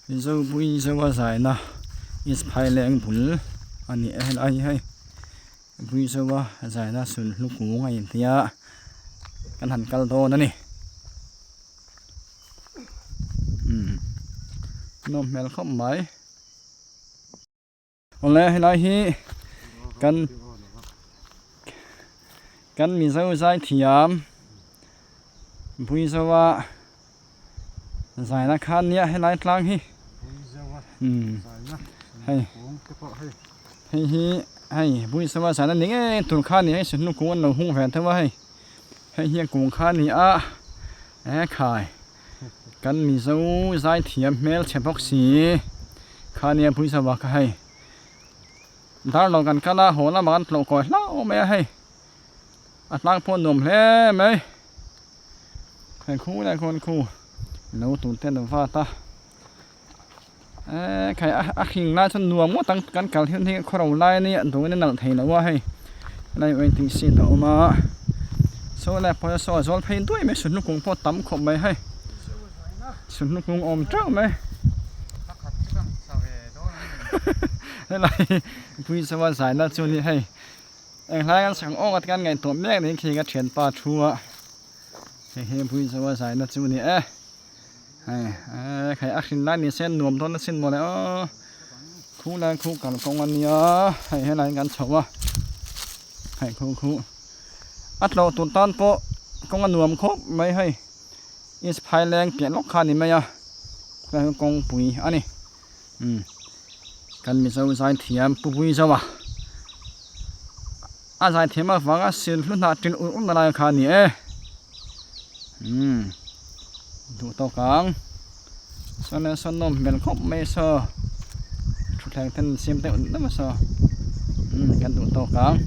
Zopui Zoa zaina Insphaileng bul a ni a helai hi hei Buizoa zaina sulhnu kung a intia kan han kal dawn a ni umm nawm hmel khawp mai. Awle helai hi kan kan Mizo zaithiam Buizoa zaina kha nia helai tlang hi umm hei hei hi hei Buizoa zaina ni ngei tur kha ni hei sihnu kung an lo hung ve theuh a hei hei hi a kung kha a ni a e khai. Kan Mizo zaithiam hmelchhe bawk si kha nia pawisa vak kha hei darlawn kan kal a haw lamah kan tlawh kawi hlauh mai a hei a tlang pawh nuam hle mai hei khu lai khawn khu lo tur te an vat a eee khai a hring lai chuan nuam ngawt ang kan kal hian hei khaw ro lai a nia dawin a nalh thei lo a hei helai waiting seat a awm a saw lai pawh saw a zawl phei duai mai sut hnukung pawh a tam khawp mai hei sut hnukung a awm teuh mai helai puisawa zaina chu ni hei enghlai an sak awk a kan ngaihtuah mek niin khi ka thianpa thu a hei hi puisawa zaina chu ni e. Hei hei a hrin lai ni se nuam dawn asin mawle aw khu lai khu kalkawng a nia hei helai kan chho a hei khu khu a tlawh tur tan pawh kawng a nuam khawp mai hei east phaileng piah lawk kha a ni mai a helai hi kawngpui a ni umm kan mizo zaithiam pu Buizoa a zaithiam avanga sil hlu hnah ṭin ur ur na lai kha a ni e umm duh tawk ang chuan sawn nawm hmel khawp mai saw thutthleng ten an siam deuh deuh a saw umm kan duh tawk ang.